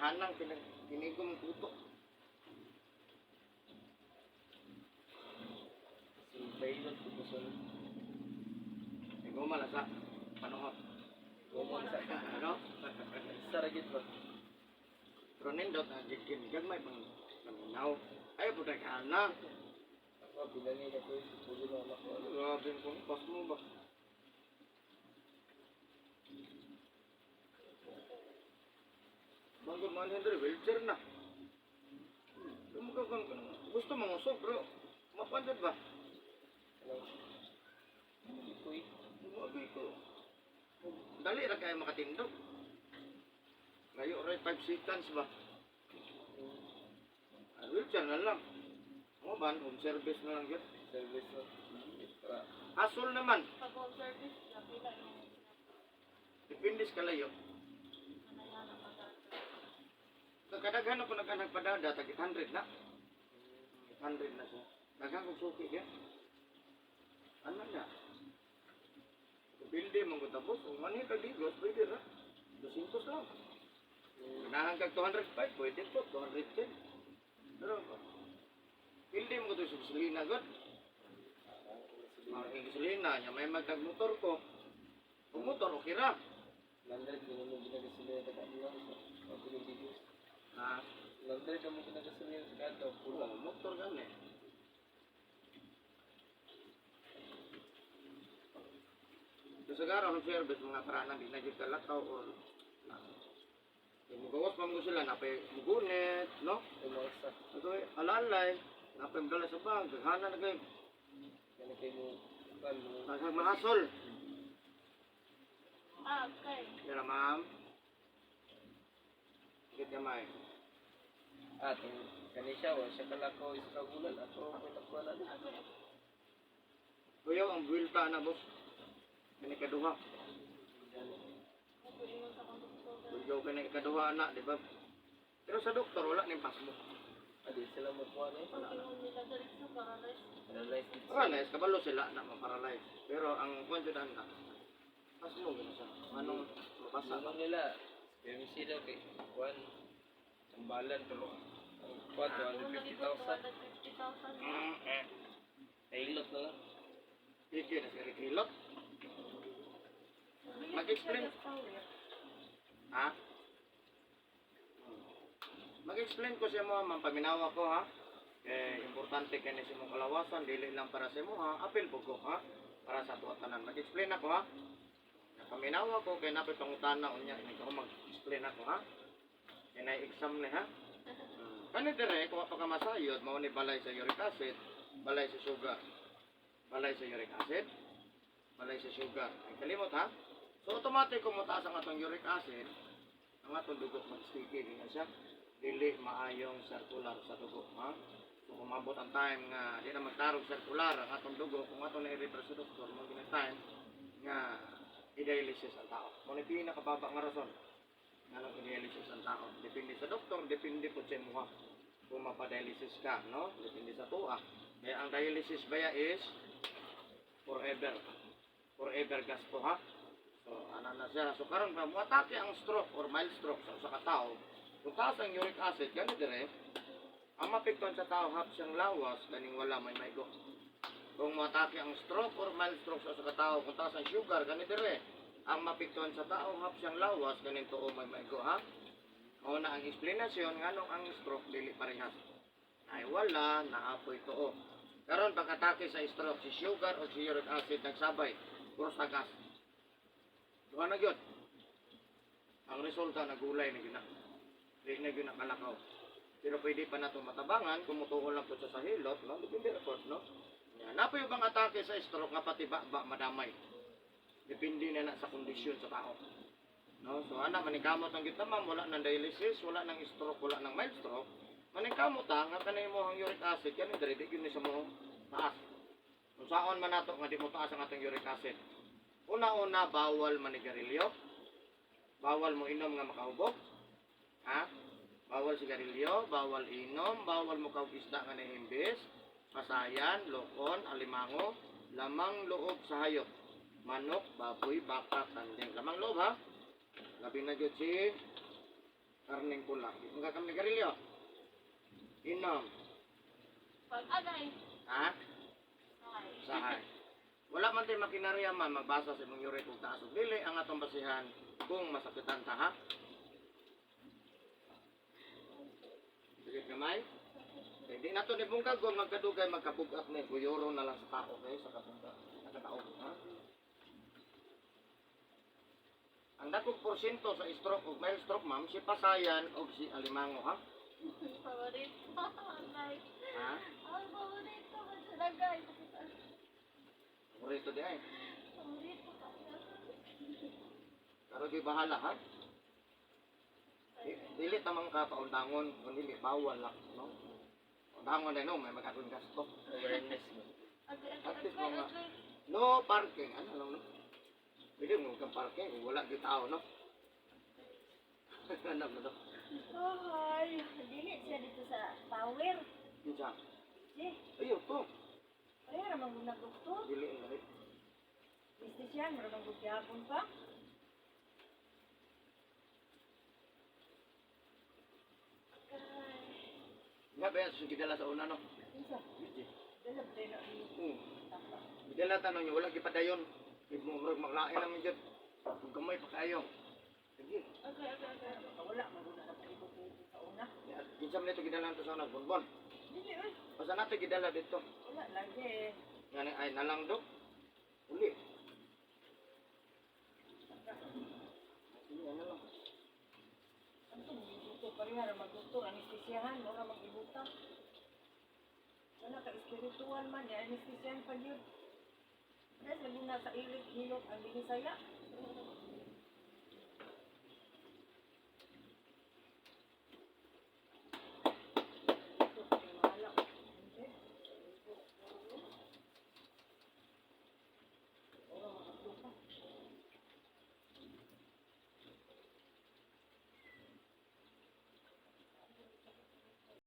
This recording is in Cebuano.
Hanang pinag tinigom puto. Si Baylon ko gusto. Tigoma lang sa panuhot. Gumon sa Ano? sa ragit ba? Pero nindot ang gigin gagmay pang naminaw. Ay putay ka hanang. Ako bilangin ako yung pulo na anak ko. Grabe kung pas mo ba? Bago man Henry, wheelchair na. Gusto mo usog, bro. Mapandod ba? Ano? Ikoy. Grabe ko. Dali ra kayo makatindog. Layo ra 5 seconds ba? Ah, wheelchair na lang. Mo ban, home service na lang yun. Service no. Para Asol naman, Pag home service, napila yung depende sa kalayo. manayana pa. Kadaghan ako nagpadada, tag 800 na. 800 na siya. Daghan kong suki niya. Ano na? Depende mong tapos. Kung ano yung kaligos, pwede ra. 200 lang. Ganahan kag 205, pwede po. 210. Pero, hindi mo ito sa gasolina, god. Ang gasolina niya, may magtag-motor ko. Kung motor, okay ra. 100 din mo ginagasolina sa kadlaw. Ako yung bigos. Ha? 100 mo ginagasolina sa kadlaw. Oo, motor gani. So sa garo ang service mga paraan di na jud kalakaw or na. Kay mugawas man mo sila napay mugunit, no? Umasa. Ato alalay, napay dala sa bag, daghana na kayo. Yan kay mo kan mo. Daghang mahasol. Ah, okay. Dira ma'am. Sige gamay. Ah, tong kani siya wa siya kalakaw sa kagulan ato ko nakuha na. Ako Kuyaw ang buwilta na boss. Kani kaduha. ako ingon sa akong doktor. Kuyaw kani ikaduha na, di ba? Pero sa doktor wala ning pasmo. Adi sila mo kuha na. Pag ingon nila diretso paralyzed. Analyze dito. Paralyze, kabalo sila na ma-paralyze. Pero ang kwan jud na, pasmo gina siya. Anong mabasa ba? Ano nila? PMC daw kay kuan tambalan pero ang kuan Ingon lagi ko 250,000. 250,000. Eh. Kailot na lang. Iki na siya kilot. Mag-explain. Ha? Mag-explain ko sa mo, ma'am, paminawa ko ha. Eh, importante kay ni sa imong kalawasan, dili lang para sa imo ha. Apil po ko ha. Para sa tuwa tanan. Mag-explain ako ha. Paminawa ko kay napay pangutana unya ini ko mag-explain ako ha. Kay na exam ni ha. Kani dire kung pa ka masayod mao ni balay sa uric acid, balay sa sugar. Balay sa uric acid, balay sa sugar. Ay kalimot ha. So automatic kung mataas ang atong uric acid, ang atong dugo mag-sticky ganyan siya. Dili maayong circular sa dugo ha. So kung mabot ang time nga di na magtarog circular ang atong dugo, kung atong na-refer sa doktor, mo gina time nga i-dialysis ang tao. Mo ni pinakababa nga rason nganong i-dialysis ang tao. Depende sa doktor, depende po sa imuha. Kung mapa-dialysis ka, no? Depende sa tuwa. Kaya ang dialysis baya is forever. Forever gasto ha. So, ana na siya. So, karon pa muatake ang stroke or mild stroke sa usa ka tawo. Kung taas ang uric acid, gani dire, ang mapikton sa tao hap siyang lawas, ganing wala may maigo. Kung muatake ang stroke or mild stroke sa usa ka tawo, kung taas ang sugar, gani dire, ang mapiktuan sa tao hap siyang lawas, ganing tuo may maigo ha. Mao na ang eksplanasyon nganong ang stroke dili parehas. Ay wala, naapoy tuo. Karon pagkatake sa stroke, si sugar o si uric acid nagsabay, puros tagas. Duha na gyud. Ang resulta nagulay na gyud na. Di na gyud nakalakaw. Pero pwede pa nato matabangan kung mutuo lang po siya sa hilot, no? Depende ra pod, no? Yan. Napoy bang atake sa stroke nga pati ba, ba madamay. Depende na na sa kondisyon sa tao. No? So ana maningkamot ang gyud ta ma'am, wala nang dialysis, wala nang stroke, wala nang mild stroke. Maningkamot ta nga kanay mo ang uric acid kani diri di gyud ni sa mo taas. Kung saon man nato nga di mo taas ang atong uric acid. Una-una bawal manigarilyo. Bawal mo inom nga makahubog. Ha? Bawal sigarilyo, bawal inom, bawal mo kaog isda nga nahimbis, pasayan, lokon, alimango, lamang loob sa hayop. Manok, baboy, baka, kanding. Lamang loob ha. Labi na jud si Karneng pula. Mga kami garilyo. Inom. Pag agay. Ha? Ay. Sahay. Wala man tayo makinarya man magbasa sa imong uric kung taas o dili ang atong basihan kung masakitan ta, ha. Sige gamay. Kay di nato ni bungkag kung magkadugay magkabugak ni guyoro na lang sa tao kay sa kabungka nakatao, ha. Ang dakong porsyento sa stroke ug mild stroke, ma'am, si Pasayan og si Alimango, ha. Favorito. Agay. Ha? Ang favorito ko siya agay. Paborito di ay. Favorito ka. Pero di bahala, ha. Dili tamang ka paundangon, kung dili bawal lang, no? Undangon na no, may magagawin gasto. Awareness mo. Agay, At agay, least agay, mga- agay. No parking, ano lang, no? Pwede mo kang parking kung wala gyud tao, no? Ano ba to? Ay, dili siya dito sa power. Kinsa? Eh, Ayo to. kaya ra man gud doktor. Dili ang lahi. Business siya, mura man gud gihapon pa. Nga ba yan sa gidala sa una, no? Kinsa? Biji. Dala ba na ni tapa? Gidala tanong niyo, wala gipadayon. Di mo murag maglain namin dyan. Kung gamay pa kayo. Sige. Agay, agay, agay. Wala man gud nakapalibot dito sa una. Kinsa man ito gidala to sa una, bonbon. Dili oy, Basta nato gidala dito. wala lagi eh. Nga ni ay nalang do. Uli. Sige, ano lang. Anto dito pareha ra magdoktor anestesiyahan, mo ra mag-ibutang. Wala ka espiritual man, ya anestesiyahan pa gyud. Dahil lagi na sa ilig hilot ang binisaya.